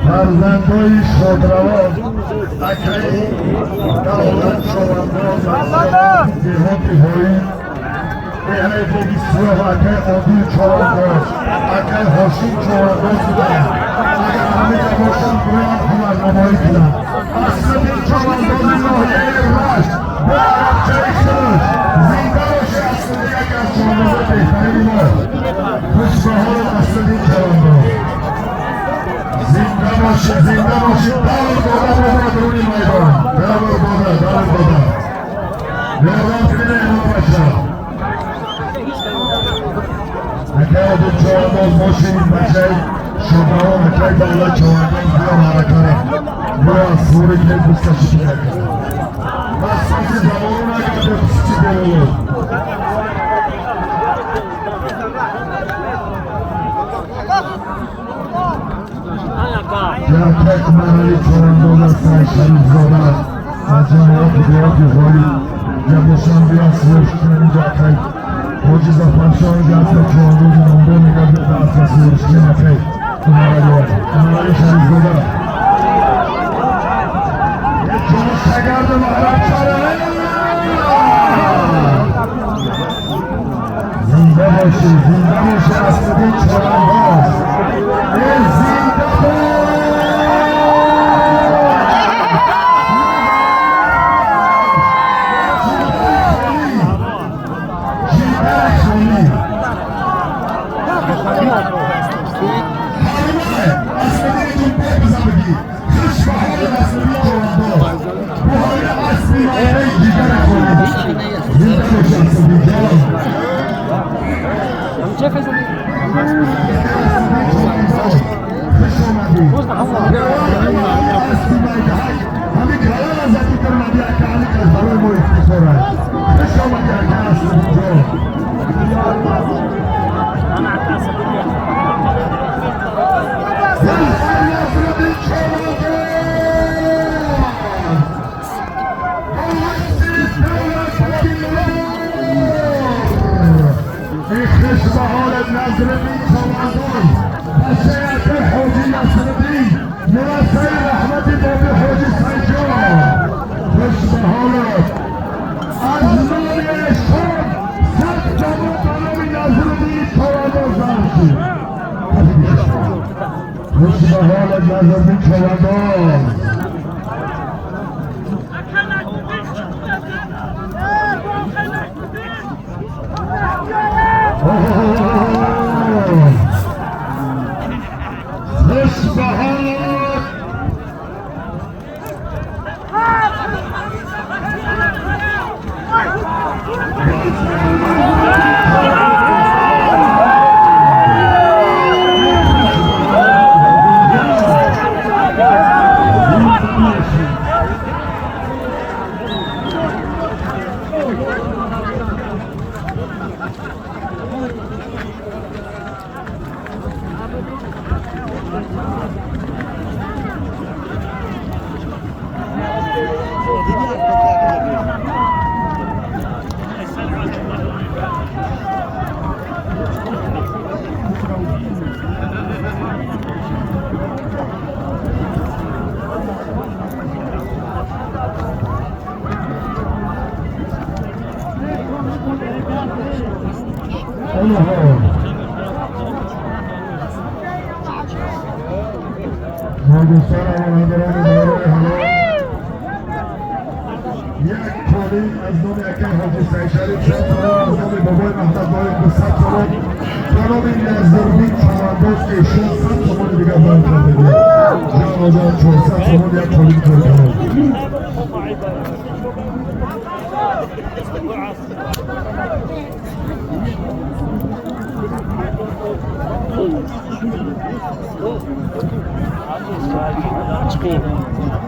فرزندهای شادروان اکریم دولت شونداز деҳоти ҳоин деҳаи Бобисиёҳ акай Одил Чорандоз, акай Ҳошим Чорандоз буданд. Агар ҳамида бошанд, бояд ҳунарнамоӣ кунанд. Аслиддин Чорандози ноҳияи Рашт бо арабчаи хуш. Зинда боши, Аслиддин, яке аз чорандозои беҳтарини мо. Хушбаҳор, Аслиддин Чорандоз, зинда бошед, зинда бошед. Давр дода бо даруни майдон, давр дода, давр дода. Ёрдам кунед мо, бача. Акай Одил Чорандоз бошед, бачаи шодравон, акай Давлат Чорандоз, биё маъракара, биё аз сури ки густаши кунак. Басаси замону накарда пусти боло. Акай Умарали Чорандоз ҳастанд, Шарифзода аз ҷамоати деҳоти Ғолиб ҷабошан, биён свориш кунем. Инҷо акай Ҳоҷи Зафаршоҳ инҷо ҳастанд, чорандози номдор мегардад, аста свориш кунем. Акай Умарали, Умарали Шарифзода, ҷон шагарду маҳрабчара, зинда бошӣ, зинда бошӣ, Аслиддин Чорандоз, э зинда бош. Ҷигар хонӣ Аслиддин ҷон, бизан бигӣ. Хушбаҳори Аслиддин Чорандоз буҳои асли маънаи ҷигари хонӣ. Зинда бошӣ, Аслиддин ҷон.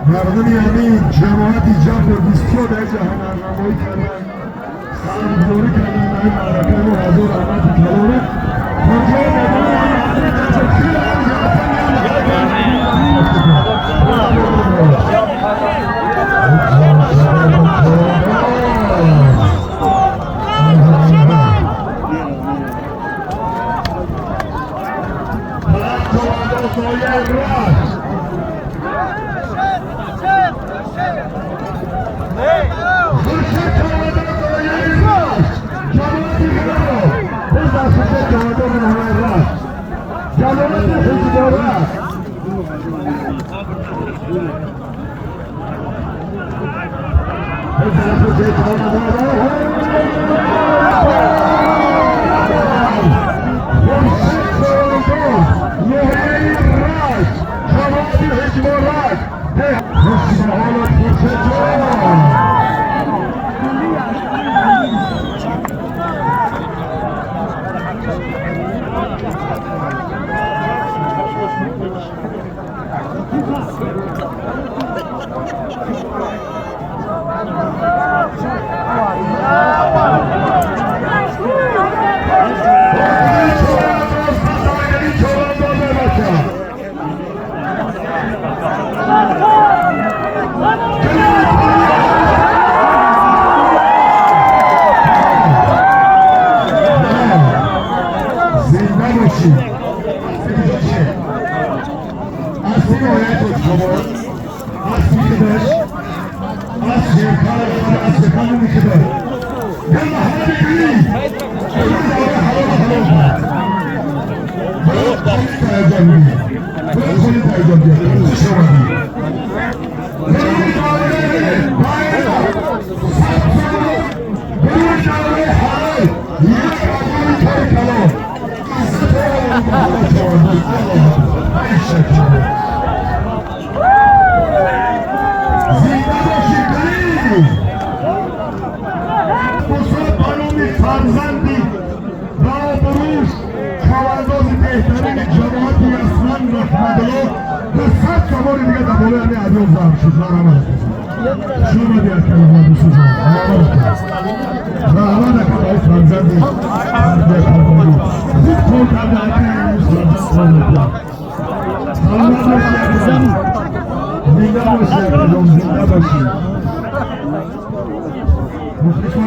مردم یعنی جماعتی جمع بسیار در هنرنمایی کردن، سرگذاری کردن در معرکه و هزار رحمت کلاره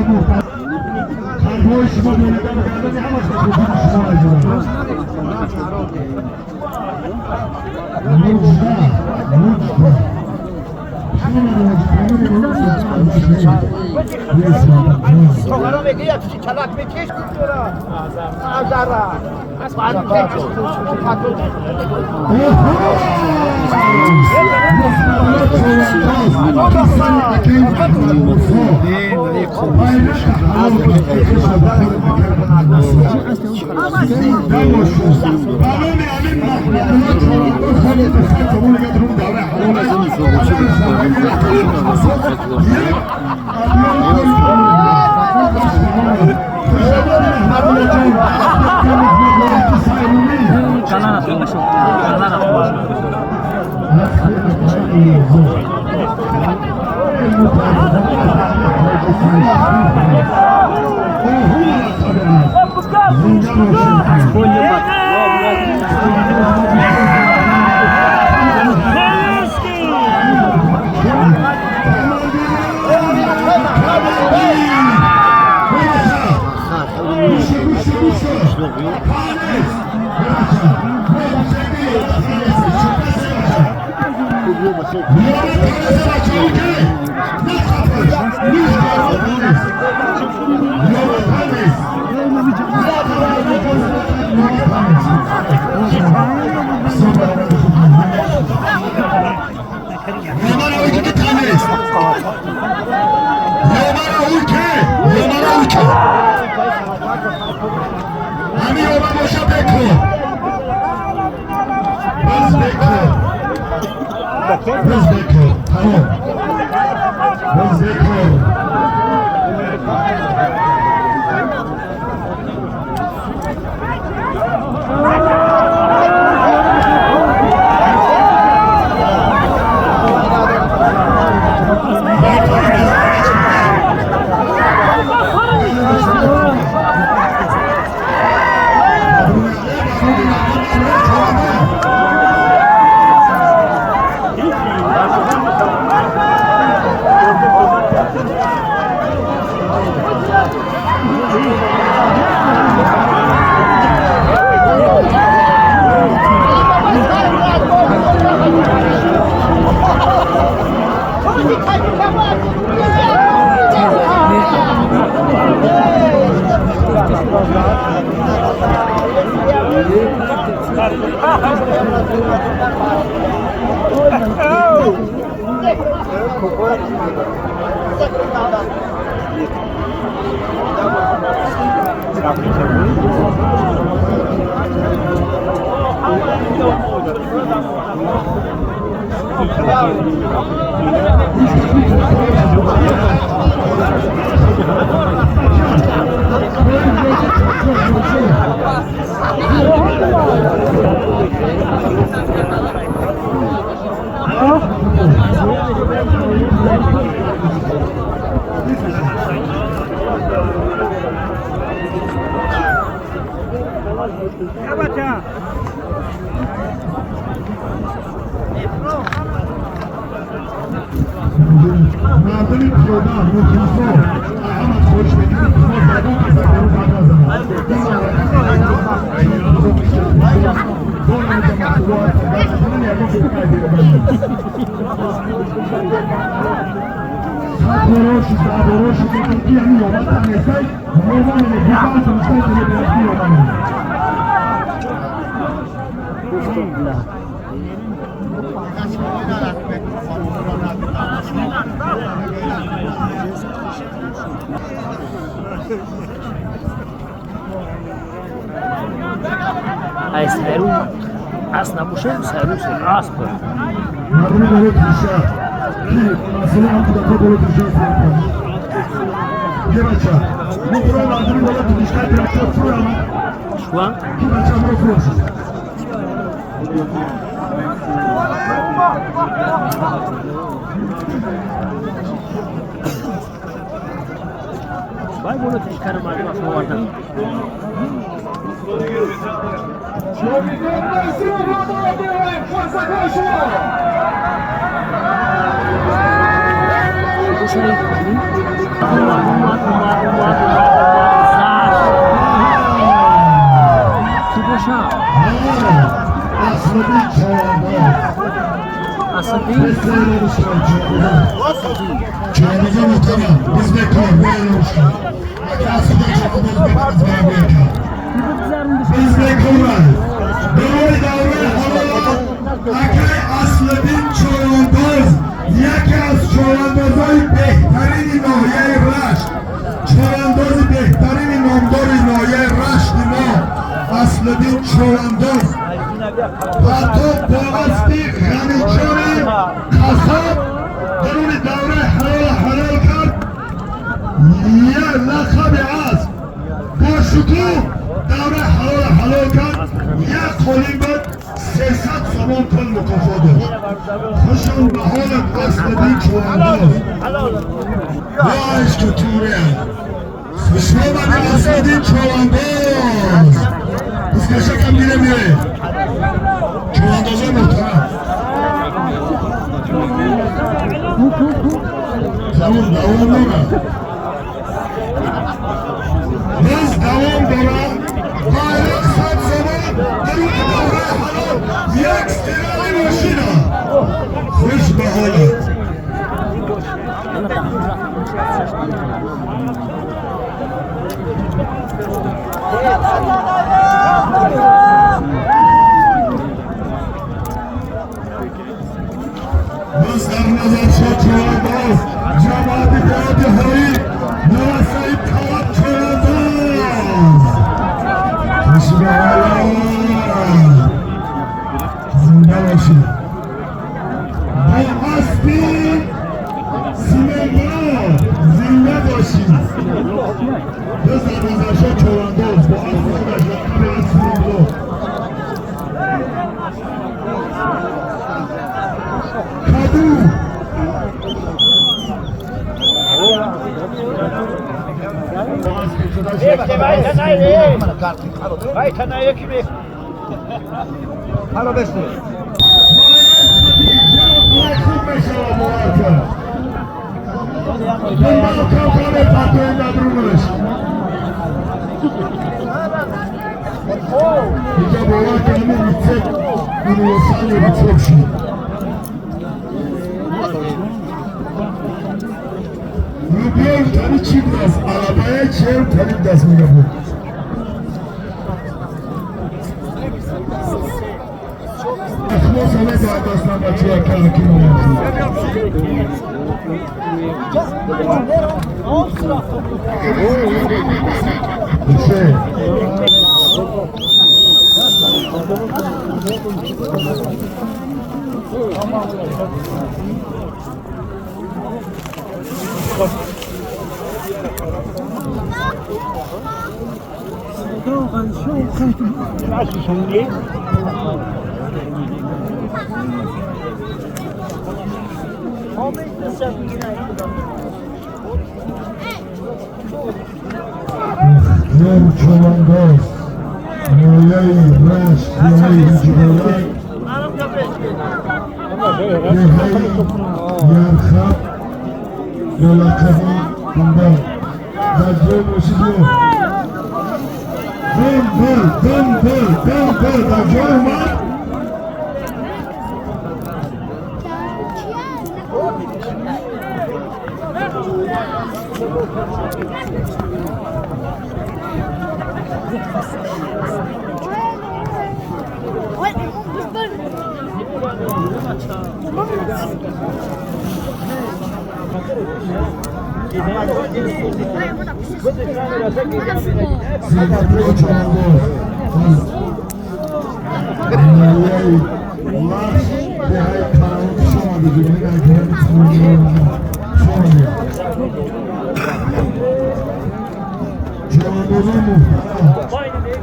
Қарбои шумо бенада гардани ҳамаш ба хотири шумо аҷоиб. Мужда, мужда. Шумо мегӯяд чи калак мекиш азара مردم پیاده مخلصا احمد خوش میدید ما زبون تذکر بعد Ай сару ас набошад, сару асп. Мардуми боло тиша. Масъала ҳам кӯдакҳо боло тиша. Ке бача, мо буро мардуми боло тишка трактор фурама. Шуа? Ки бача мо фурш. Вай боло тишкаро мардум афовардан. Омад, омад, омад, омад, омад, омад, зад. Чӣ боша? Аслиддин Чавандоз. Аслиддин? Чавандоза муҳтарам, биз бекор, беэлон шуд. Агар Аслиддин Чавандоз бекор, бекор. Биз бекор. Давраи давраи ҳалол акай Аслиддин Чавандоз, яке аз чавандозои беҳтарини ноҳияи Рашт, чавандози беҳтарини номдори ноҳияи Рашти мо Аслиддин Чавандоз ҳатто бо аспи Ғаниҷони қасоб даруни давраи ҳалола ҳалол кард. Як лақаби асп бо шукӯҳ давраи ҳалола ҳалол кард. Як қолин буд, 300 сомон пул мукофот дошт. Хушон ба ҳолат, Аслиддин Чавандоз. Вайш ки туре! Хушомади, Аслиддин Чавандоз. Бискашакам дире мире. Чавандозои муҳтарам. Тамом, давом дорад. Боз давом дорад. Байроқ 100 сомон, даруни давраи ҳалол як стирали мошина. Хуш ба ҳолат. Боз дар назар шуд чавандоз ҷамоати деҳоти Ҳоӣ Навасаи Талаб Чавандоз. Хуш ба ҳолат. Зинда бошед. Бо аспи Симонбар зинда бошед. Боз дар назаршо чавандоз бо аспи худаш, лақаби асп Симонбар. Каду. Бо аспи худаш лақаби асп Симонбар. Ҳало бесте. Хуб мешавад, бовар кун. Дунбал кам-кам мепартоем дар дурунаш. Инҷа бовар кун, ҳамин рецепт универсальный рецепт шуд. Рубиён тани чӣ будаст? Алабая чер тани даст мегапуд. Ахмос ҳама дар дастан бачаҳо калаки мовард. Се. Нур Чавандоз, ноҳияи Рашт, деҳаи Ҳоҷиболак, деҳаи Ярхаб бо лақаби Дунбал. Дар ҷои бошӣ биё. Дунбал, Дунбал, Дунбал дар ҷои омад. Сингапур Чавандоз аз ноҳияи Лахш, деҳаи Каравон. Хуш омадед, хуш омадед. Чавандозои муҳтарам,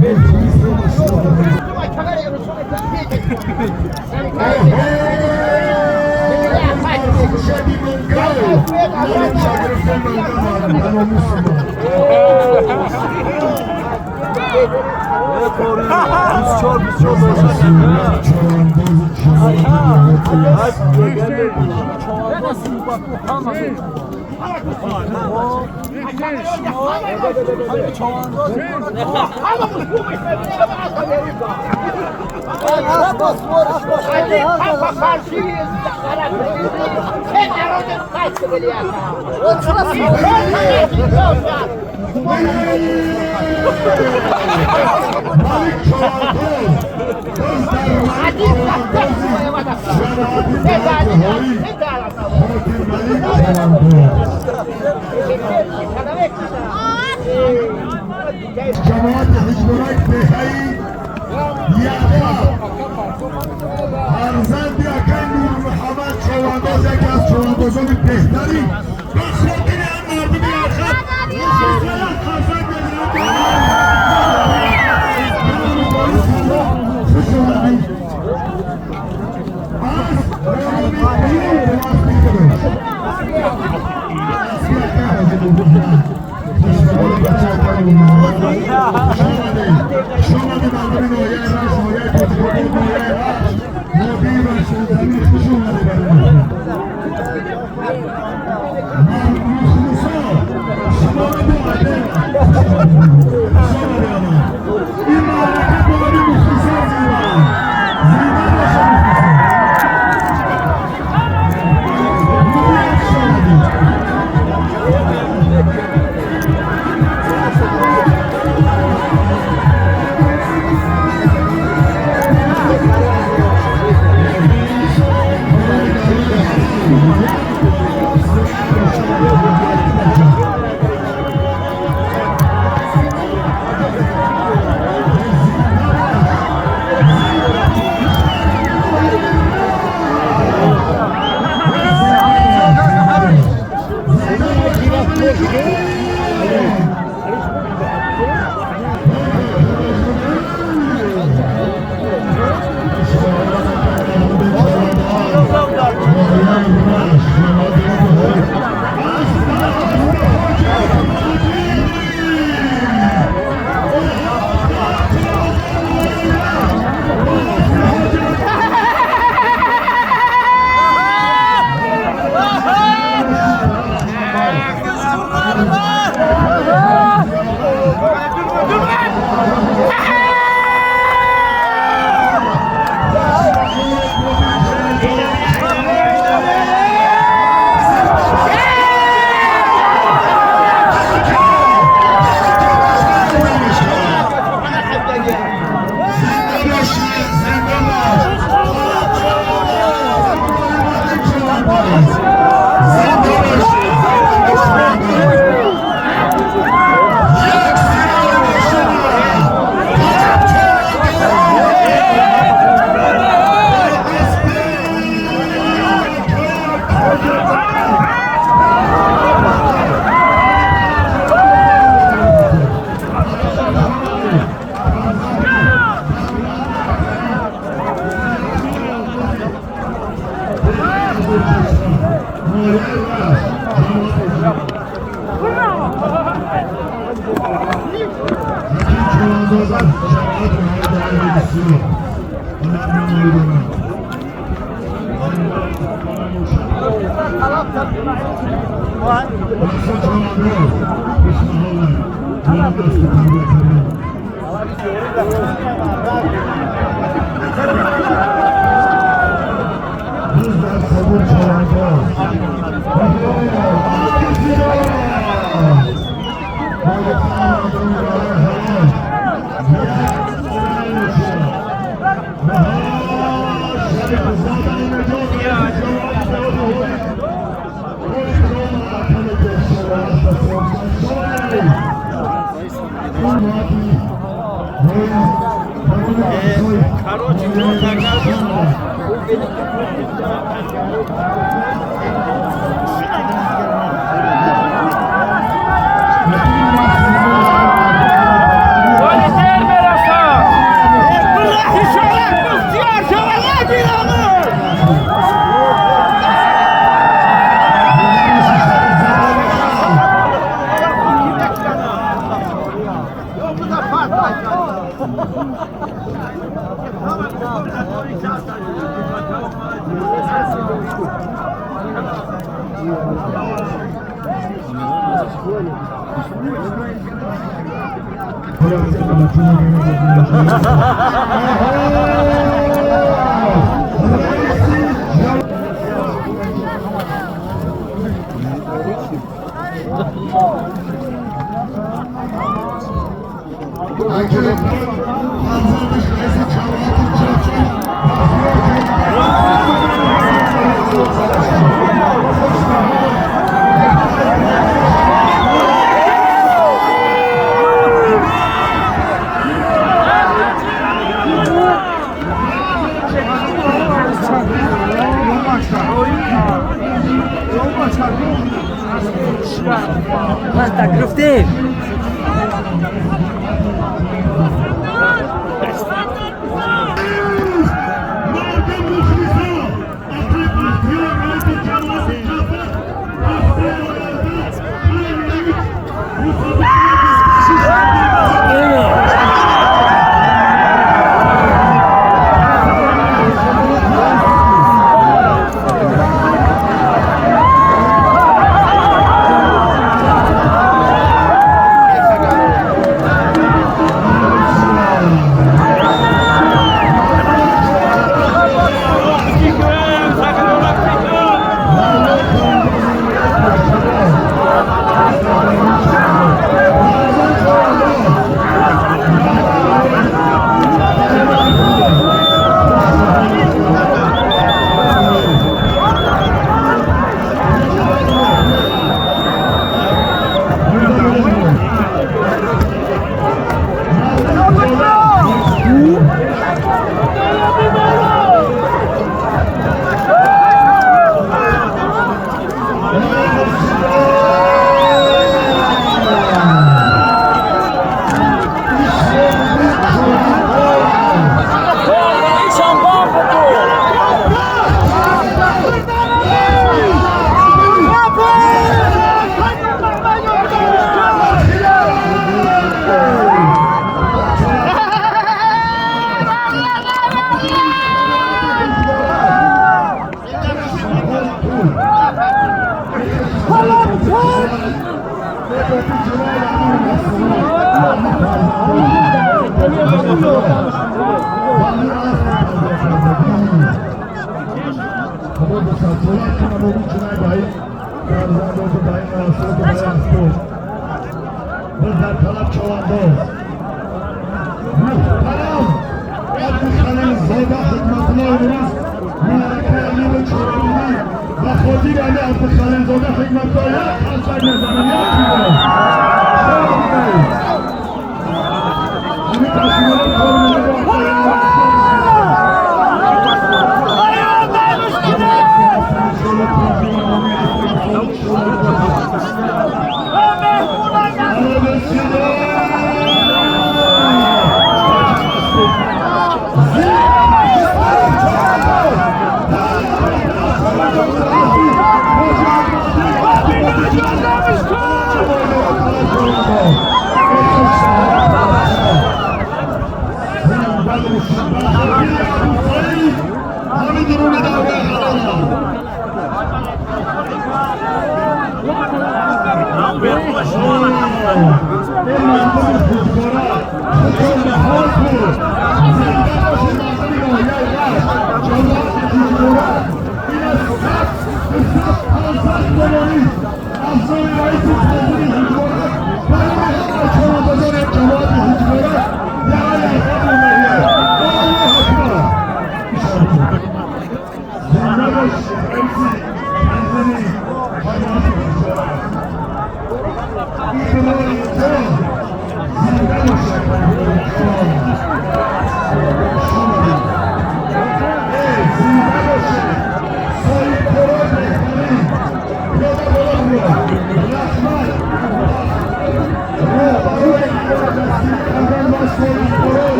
мухлисро ба шумо дорем. Хуршеди Мангал, гирифтем Мангал ба номуси мо. Чавандози ҷамоати деҳоти Ясмин. جماعت حزب‌الله بهایی یعقوب فرزند اکای نور محمد چوانداز یکی از چواندازان بهترین به خاطر هم مردم یعقوب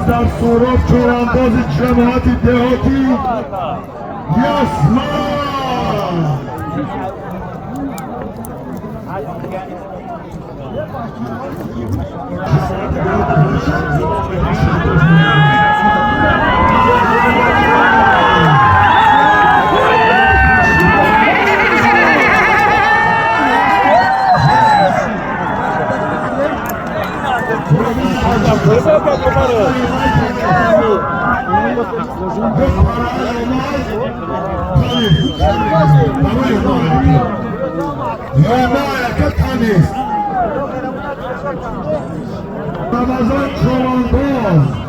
در سوراب چورانداز جماعت دهاتی یاسمان رمضان چورانداز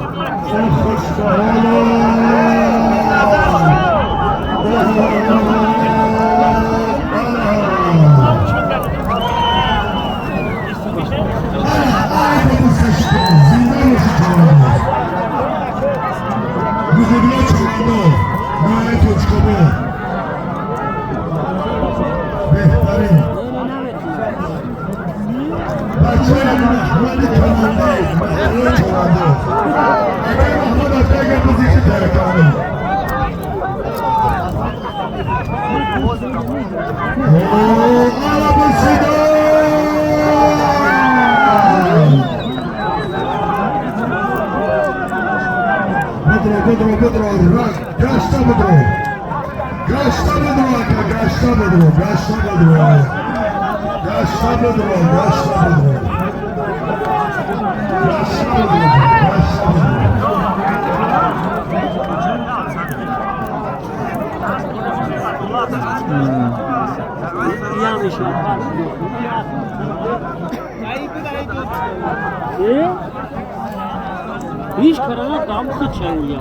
هیچ کارا دام خود چاویا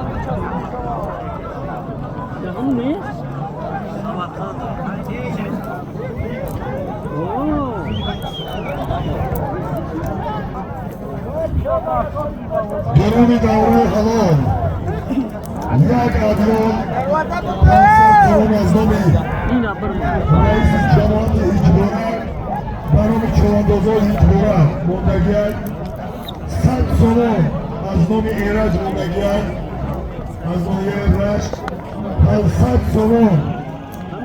دام نیست. درون دوره حلال یک ادیان 500 درون از نام رئیس جماعت هیچباره برام چوراندازای هیچباره موندگی 100 سومون از نام ایرج موندگی از ناحیه رشت 500 سومون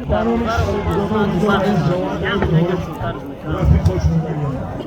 برام شریفزاده جماعت رفیقاش موندگی.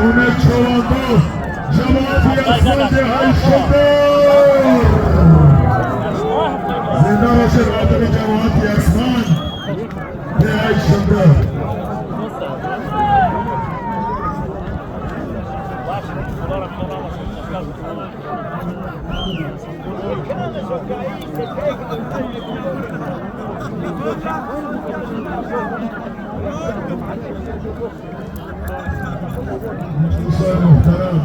Умед Човандоз, ҷамоати Ясман, деҳаи Шодор. Зинда бошед, мардуми ҷамоати Ясман, деҳаи Шодор. Дӯстони муҳтарам,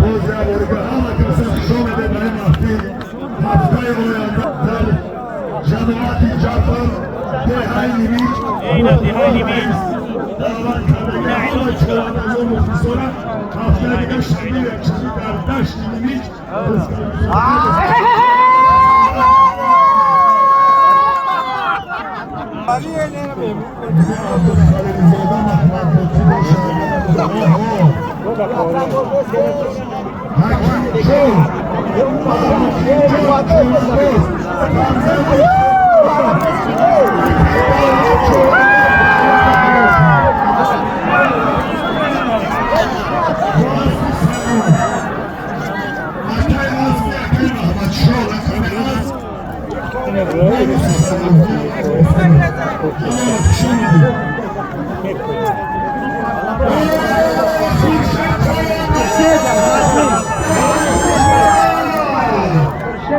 боз як бори дигар ҳама каса хуш омедед ба ин маҳфил. Ҳафтаи оянда дар ҷамоати Ҷафар, деҳаи Нимич даъват кардагӣ ҳама чорандозон, мухлисона. Ҳафтаи дигар, шанбе, якшанбе, дар дашти Нимич. Абдулхалилзода Маҳмад Ботӣ бошад. Ҳакимҷон, Маҳмудҷон Чорандоз, фарзанди акай аспи, акай Маҳмадшоҳ, рақами асп. Хуш омадед. Хуршед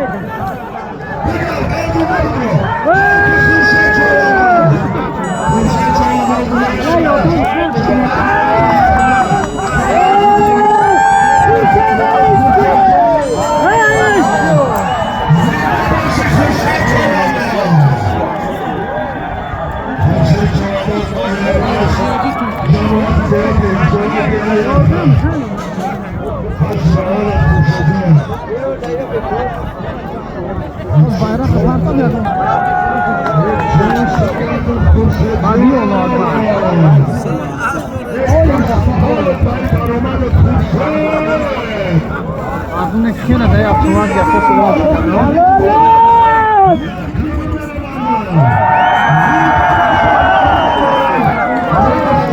Чорандоз! Бигар, гарду мардро! Хуршед Чорандоз! Хуршед Чорандоз! Хуршед Чорандоз! Хуршед Чорандоз, ноҳияи ҷамоати деҳати Ҳиҷози, деҳаи Архар. Хашмаалов Хуршедҷон. Bayrak var da nereden? Хуршедҷон! Баромаду Хуршед! Aklına kene de yaptılar ya koşular.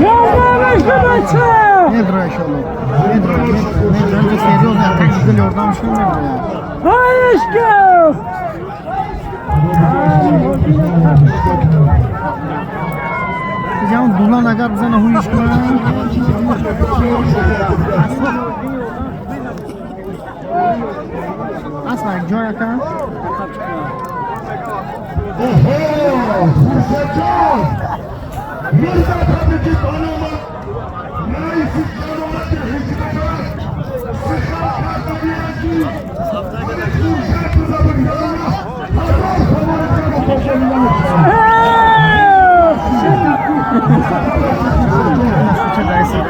Ne duruyor inşallah? Ne duruyor? Ne duruyor? Önce seviyoruz ya. Tek güzel oradan şey mi ya? Diyeceğim dulan agar bize ne huy iş Asla joy aka. Оҳо, Хуршедҷон! Мирза Табрики ба номи раиси ҷамоати Ҳиҷрат сухан карда бияд, ки Хуршед бизабигзарона 1000 сомони мукофот мекунад. Suça dersi.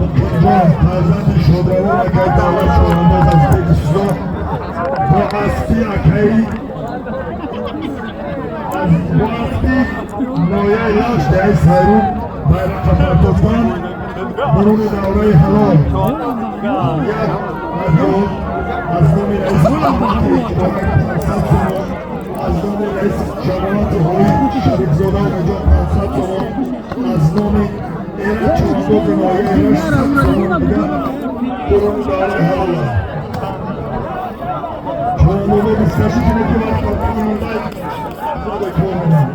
Муқимҷон, фарзанди шодравон акай Давлат Чорандоз аз Бегисузо, бо аспи акаи бо аспи ноҳияи Лахш, деҳаи Сайрум, байрақа партофтан буруни давраи ҳалол. Як миллион аз номи раиси ҷамоати 500 сомон, аз номи раиси ҷамоати Ҳои, Шарифзода Умедҷон, 500 сомон, аз номи Эраҷ Чорандози ноҳияи Рашт 100 сомон дигар буруни давраи ҳалол аст. Чорандозо, бисташи кине, ки вақт боқӣ монда кор менам.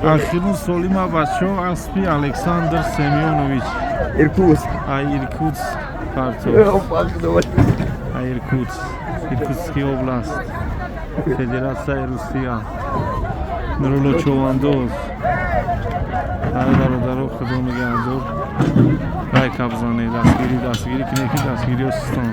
Ахирун солима бачо аспи Александр Семёнович. Иркутск. А Иркутск партов. А Иркутск. Иркутский область. Федерация Русия. Нурулло Човандоз. Бародаро худо нигаҳдор. Лайк абзанед, дастгирӣ, дастгирӣ кунед ки дастгириҳо систон.